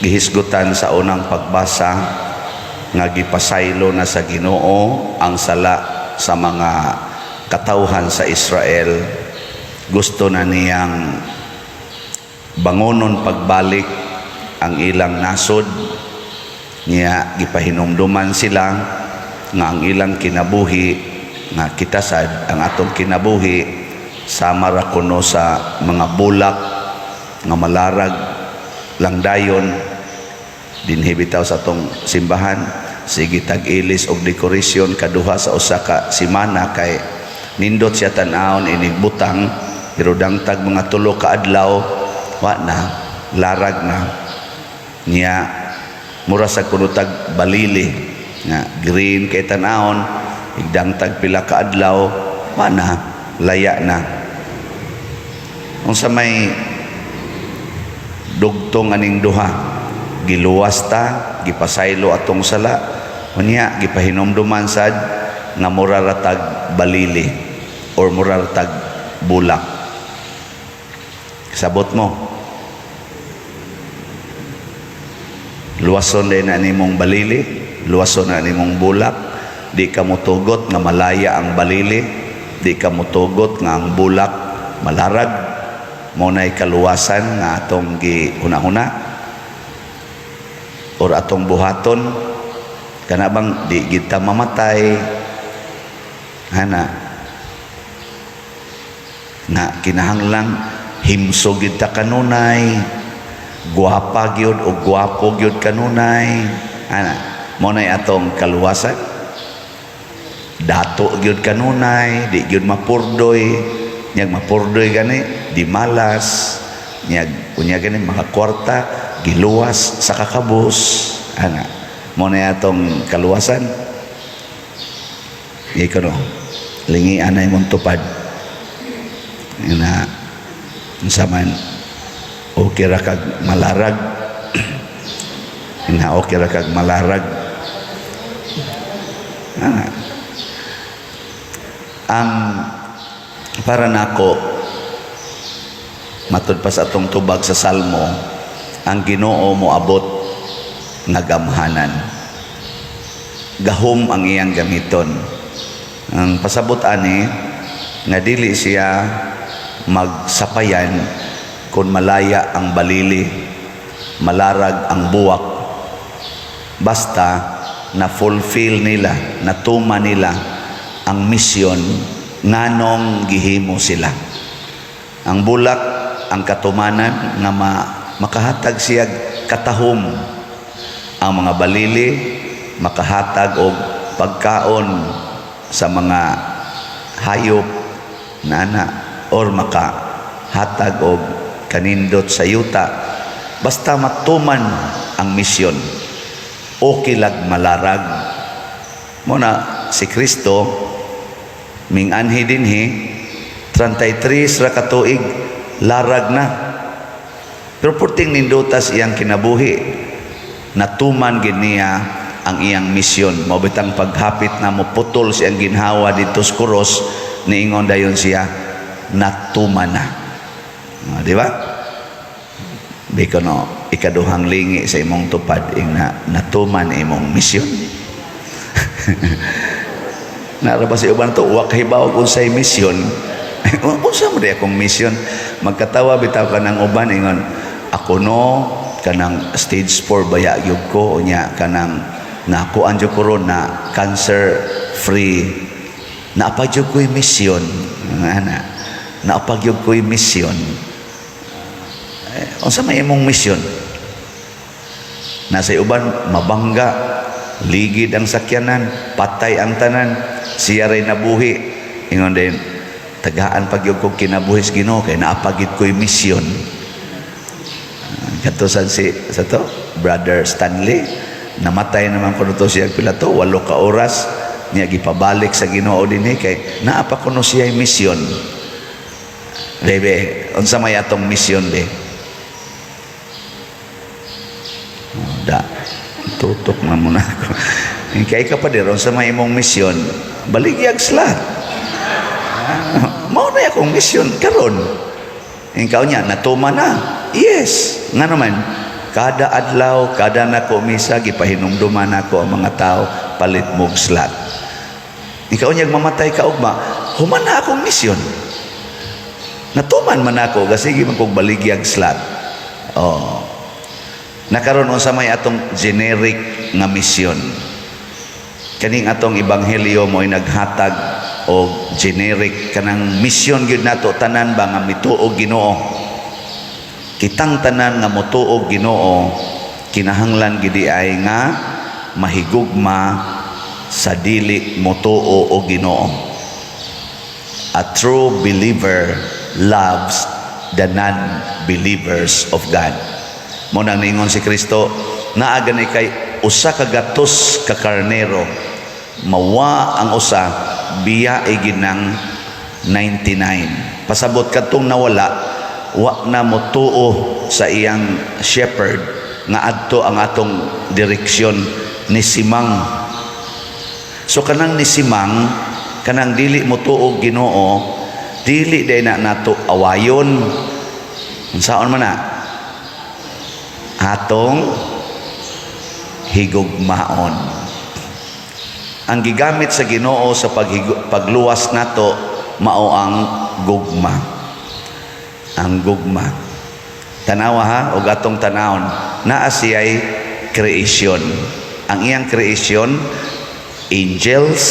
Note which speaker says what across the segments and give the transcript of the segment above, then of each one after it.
Speaker 1: Gihisgutan sa unang pagbasa nga gipasaylo na sa Ginoo ang sala sa mga katawhan sa Israel. Gusto na niyang bangonon pagbalik ang ilang nasod niya. Gipahinumduman sila nga ang ilang kinabuhi, nga kita sad, ang atong kinabuhi sama ra kuno sa mga bulak nga malarag lang dayon. Dinhi bitaw sa atong simbahan, sige tag-ilis og decoration kaduha sa usa ka semana kay nindot siya tan-awon inig butang, pero dangtag mga 3 ka adlaw, wa na, larag na niya. Mura sa kuno tag balili nga green kay tan-awon, igdangtag pila ka adlaw, wa na, laya na. Unsa may dugtong aning duha? Giluwas ta, gipasaylo atong sala, unya gipahinumduman sad nga mura ra tag balili or mura ra tag bulak. Sabot mo, luwason din na nimong balili, luwason na nimong bulak. Di ka motugot nga malaya ang balili, di ka motugot nga ang bulak malarag. Mo na'y kaluwasan nga atong gihuna-huna or atong buhaton, kana bang di kita mamatay hana nga kinahanglang himsog gyud ta kanunay, guwapa gyud o gwapo gyud kanunay ana. Mo na'y atong kaluwasan, dato gyud kanunay, di gyud mapurdoy. Nyag mapurdoy gani, di malas. Nyag unya gani mga kwarta, giluwas sa kakabos ana. Mo na'y atong kaluwasan. Ikaw no, lingi anay mong tupad na unsa man, okay ra kag malarag na, okay ra kag malarag ana. Ang para nako, matud pa sa atong tubag sa Salmo, ang Ginoo moabot nga gamhanan, gahom ang iyang gamiton. Ang pasabot ani nga dili siya magsapayan kung malaya ang balili, malarag ang buwak, basta na fulfill nila, natuma nila ang misyon nganong gihimo sila. Ang bulak, ang katumanan nga makahatag siya katahom. Ang mga balili, makahatag og pagkaon sa mga hayop nana or makahatag og kanindot sa yuta. Basta matuman ang misyon, okay lag malarag. Mo na si Kristo ming-anhi dinhi, 33 ra ka tuig, larag na, pero purting nindutas iyang kinabuhi, natuman gid niya ang iyang misyon. Mao bitang paghapit na moputol siyang ginhawa didto sa krus, niingon dayon siya, "Natuman na." Ah, di ba? Biko no, ikaduhang lingi sa imong tupad, ing na natuman imong misyon. Nara ba si uban to, wa kahibaw kung unsay misyon. Unsa mo di akong misyon? Magkatawa bitaw ka ng uban, ingon, ako no, kanang stage 4 baya gyud ko, unya kanang nakuan jud ko ron na cancer free. Naapa jud ko'y misyon. Ana. Naapa gyud ko'y misyon. Eh, unsa may imong misyon? Nasa uban mabangga, ligid ang sakyanan, patay ang tanan, siya ray nabuhi. Ingon din, tagaan pag gyud kog kinabuhi sa Ginoo kay naa pa gyud ko'y misyon. Kadto sad si sa to, Brother Stanley, namatay naman kuno to siya pila to, 8 ka oras niya, gipabalik sa Ginoo dinhi kay naa pa kuno siya misyon. Bebe, unsa may atong misyon be? Oh, da tutok na muna ako. Kay ka pa dir, unsa may imong misyon? Baligyag slot. Ah, mao na akong misyon karon. Ikaw niya, natuma na. Yes. Nga naman, Kada adlaw, kada nako misa, gipahinumduman nako ang mga tao, palit mog slot. Ikaw unyag mamatay ka ugma, human na akong misyon. Natuman man ako, gasige man kog baligyag slot. Oh. Nakaron, unsa may atong generic nga misyon? Kaning atong ebanghelyo mo'y naghatag og generic kanang misyon gyud nato tanan ba nga mituo Ginoo. Kitang tanan nga motuo Ginoo, kinahanglan gidi ay nga mahigugma sa dili motuo og Ginoo. A true believer loves the non-believers of God. Mo nang ningon si Kristo, naa gani kay usa ka gatos ka karnero, mawa ang usa, biya ginang 99. Pasabot, kadtong nawala, wa na motuo sa iyang shepherd nga adto ang atong direksyon ni Simang. So kanang ni Simang, kanang dili motuo Ginoo, dili day na nato awayon. Unsaon man na? Atong higugmaon. Ang gigamit sa Ginoo sa pagluwas nato mao ang gugma. Ang gugma. Tanawa ha, og atong tanawon, naa siya'y creation. Ang iyang creation, angels,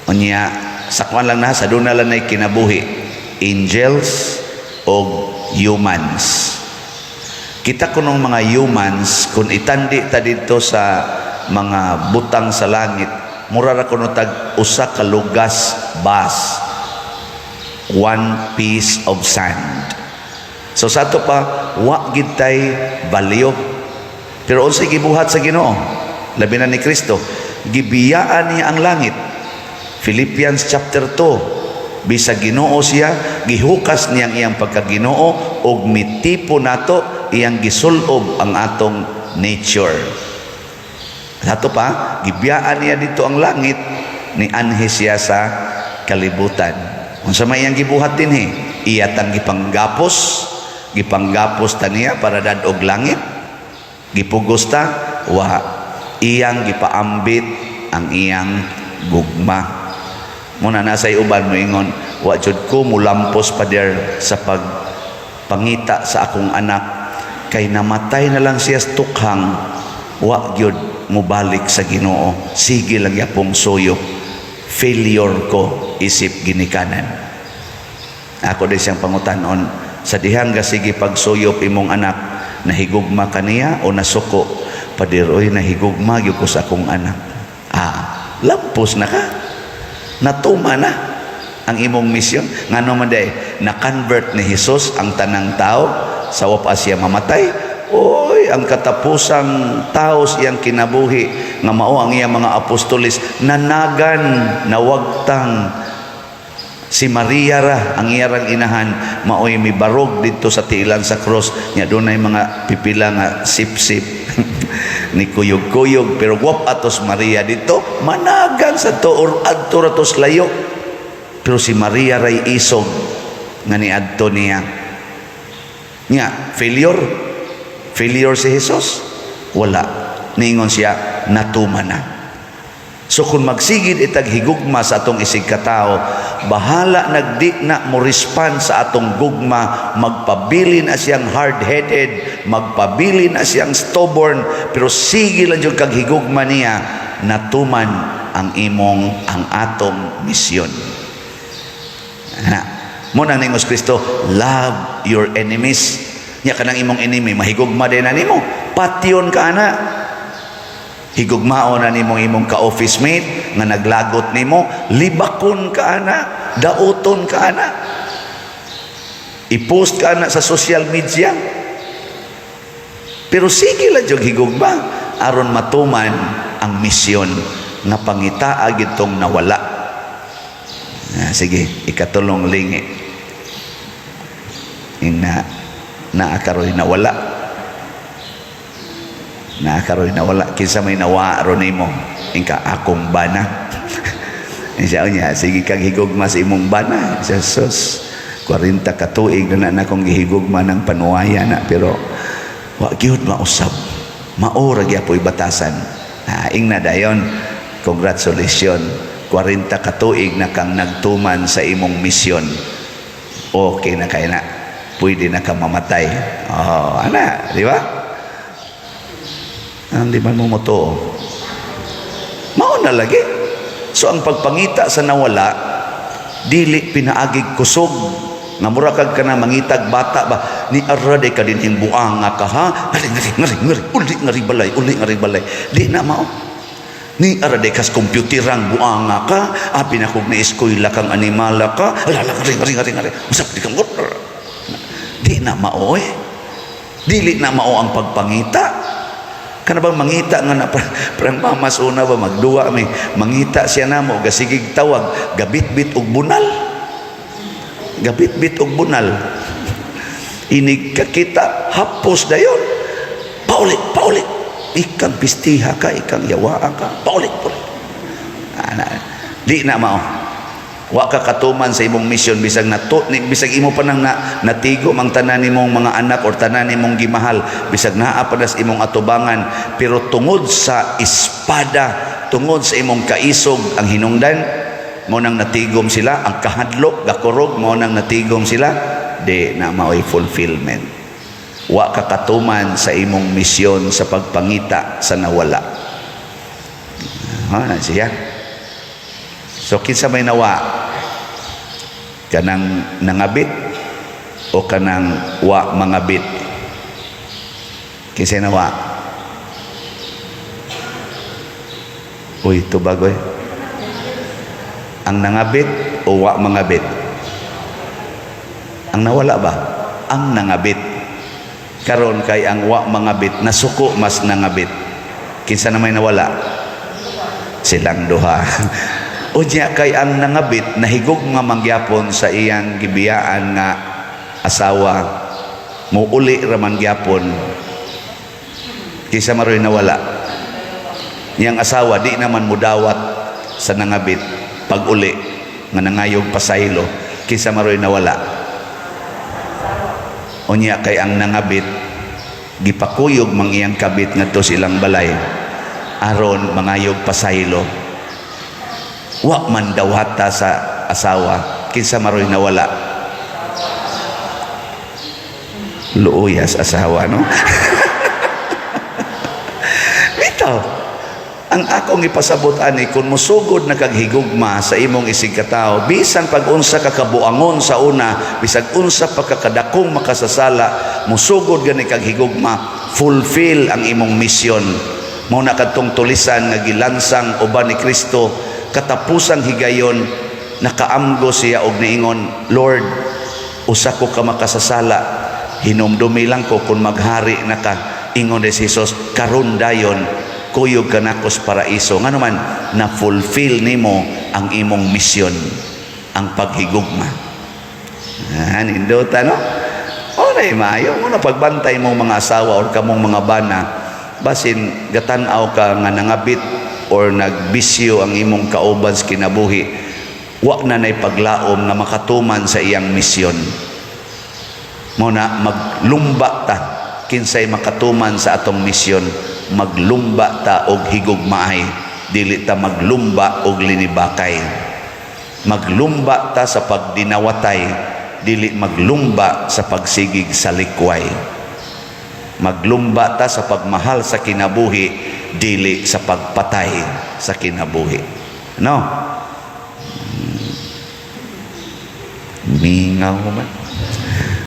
Speaker 1: unya sa kuan lang na sa duna lang nay kinabuhi, angels og humans. Kita kunong mga humans, kung itandi ta dito sa mga butang sa langit, mura ra kuno tag usa ka lugas bas, one piece of sand. So sa ato pa, wa gid tay value. Pero unsay gibuhat sa Ginoo, labi na ni Kristo? Gibiyaan niya ang langit. Philippians chapter 2, bisag Ginoo siya, gihukas niya ang iyang pagkaginoo ug mitipo nato, iyang gisulob ang atong nature. Sa ato pa, gibiyaan niya dito ang langit, ni anhi siya sa kalibutan. Unsa may iyang gibuhat dinhi? Iya tang gipanggapos, gipanggapos ta niya para dad-og langit. Gipugos ta? Wa. Iyang gipaambit ang iyang gugma. Muna na say uban moingon, "Wa jud ko mulampos, pader, sa pagpangita sa akong anak kay namatay na lang siya sa tukhang, wa gyud mobalik sa Ginoo, sige lang yapong suyo, failure ko isip ginikanan." Ako din siyang pangutanon, sa dihang gasige pagsuyop imong anak, nahigugma kaniya o nasuko? "Pader oy, nahigugma gyud ko sa akong anak." Ah, lampos na ka, natuma na ang imong misyon. Ngano man day na-convert ni Jesus ang tanang tao sa wa pa siya mamatay? Oy, ang katapusang tao sa iyang kinabuhi nga mao ang iyang mga apostoles, nanagan, nawagtang. Si Maria ra, ang iyarang inahan, maoy mibarog didto sa tiilan sa cross nya. Dunay mga pipila nga sip-sip ni kuyog-kuyog, pero wap atos Maria dito, managan sa to or adto ra tos layo, pero si Maria ray isog nga niadto niya. Nya failure, failure si Jesus? Wala. Niingon siya, "Natuman na." So kung magsigid itag higugma sa atong isig katao, bahala nagdi na mo respond sa atong gugma, magpabili na siyang hard-headed, magpabili na siyang stubborn, pero sige lang jud kag higugma niya, natuman ang imong, ang atong misyon. Na, mo nang ningos Kristo, "Love your enemies." Nya kanang imong enemy, mahigugma din na nimo. Patyon ka na. Higugmaon na nimong imong ka-office mate nga naglagot nimo, libakon ka ana, dauton ka ana. I-post ka ana sa social media. Pero sige lang jud higugma aron matuman ang misyon nga pangitaa gitong nawala. Ah, sige, ikatulong lingi. Ina naa karoy nawala. Naa karoy nawala. Kinsa may nawa ron nimo? Ingka akong bana. Siya niya, sige kag higugma sa imong bana. Siya, sus, 40 ka tuig na na akong gihigugma ng panuwaya na, pero Wa gyud mausab. Mao ra gyapoy batasan. Ha, ingna dayon. Congratulations. 40 ka tuig na kang nagtuman sa imong misyon. Okay na kay na. Pwede na ka mamatay. Oh, ana, di ba? Ang di man mo motuo. Mao na lagi. So ang pagpangita sa nawala, dili pinaagig kusog nga mura kag kana mangitag bata ba, ni ara day ka dinhing buanga ka, ha, ngari ngari ngari ngari, uli ngari balay, uli ngari balay. Di na mao. Ni ara day kas computerang buanga ka, abi na kog na eskwela kang animala ka, alala, ngari ngari ngari ngari, usap di kang. Di na mao eh. Dili na mao ang pagpangita. Kana bang mangita nga na parang mamas una ba, magduwa mi, mangita siya namo, gasigig tawag, gabitbit og bunal, gabitbit og bunal. Inig kakita, hapos dayon, paulit paulit, ikang pistiha ka, ikang yawaa ka, paulit paulit. Ana, di na mao. Wa ka katuman sa imong misyon bisag nato ni, bisag imo pa nang na, natigo mang tanan nimong mga anak or tanan nimong gimahal, bisag naa pa nas imong atubangan, pero tungod sa espada, tungod sa imong kaisog, ang hinungdan mo nang natigom sila, ang kahadlok gakurog mo nang natigom sila, di na maoy fulfillment. Wa ka katuman sa imong misyon sa pagpangita sa nawala. Ha na siya. So kinsa may nawa, kanang nangabit o kanang wa mangabit? Kinsa nawa? Uy, tubag oy. Ang nangabit o wa mangabit ang nawala ba? Ang nangabit. Karon kay ang wa mangabit nasuko mas nangabit, kinsa na may nawala? Silang duha. Unya kay ang nangabit nahigog nga mangyapon sa iyang gibiyaan nga asawa, muuli ra man gyapon, kinsa maroy nawala? Niyang asawa di naman mudawat sa nangabit pag uli nga nangayog pasaylo, kinsa maroy nawala? Unya kay ang nangabit gipakuyog mang iyang kabit ngadto sa ilang balay aron mangayog pasaylo, wa man dawata sa asawa, kinsa maroy nawala? Luuyas asawa, no? Bitaw, ang akong ipasabot ani, kung musugod na kag higugma sa imong isig katawo, bisan pag unsa ka kabuangon sa una, bisag unsa pa ka kadakong makasasala, musugod gani kag higugma, fulfill ang imong misyon. Mao na kadtong tulisan nga gilansang uban ni Kristo, katapusang higayon nakaamgo siya og niingon, "Lord, usa ko ka makasasala, hinumdumi lang ko kung maghari na ka." Ingon ni Jesus, "Karon dayon kuyog ka nako sa paraiso." Ngano man na fulfill nimo ang imong misyon, ang paghigugma. Ah, nindota, no? Oray, maayo mo na pagbantay mo mga asawa or kamong mga bana, basin gatan-aw ka nga nangabit or nagbisyo ang imong kauban sa kinabuhi, wa na nay paglaom nga makatuman sa iyang misyon. Mo na maglumba ta kinsay makatuman sa atong misyon. Maglumba ta og higugmaay, dili ta maglumba og linibakay. Maglumba ta sa pagdinawatay, dili maglumba sa pagsigig sa likway. Maglumba ta sa pagmahal sa kinabuhi, dili sa pagpatay sa kinabuhi, no? Mingaw man.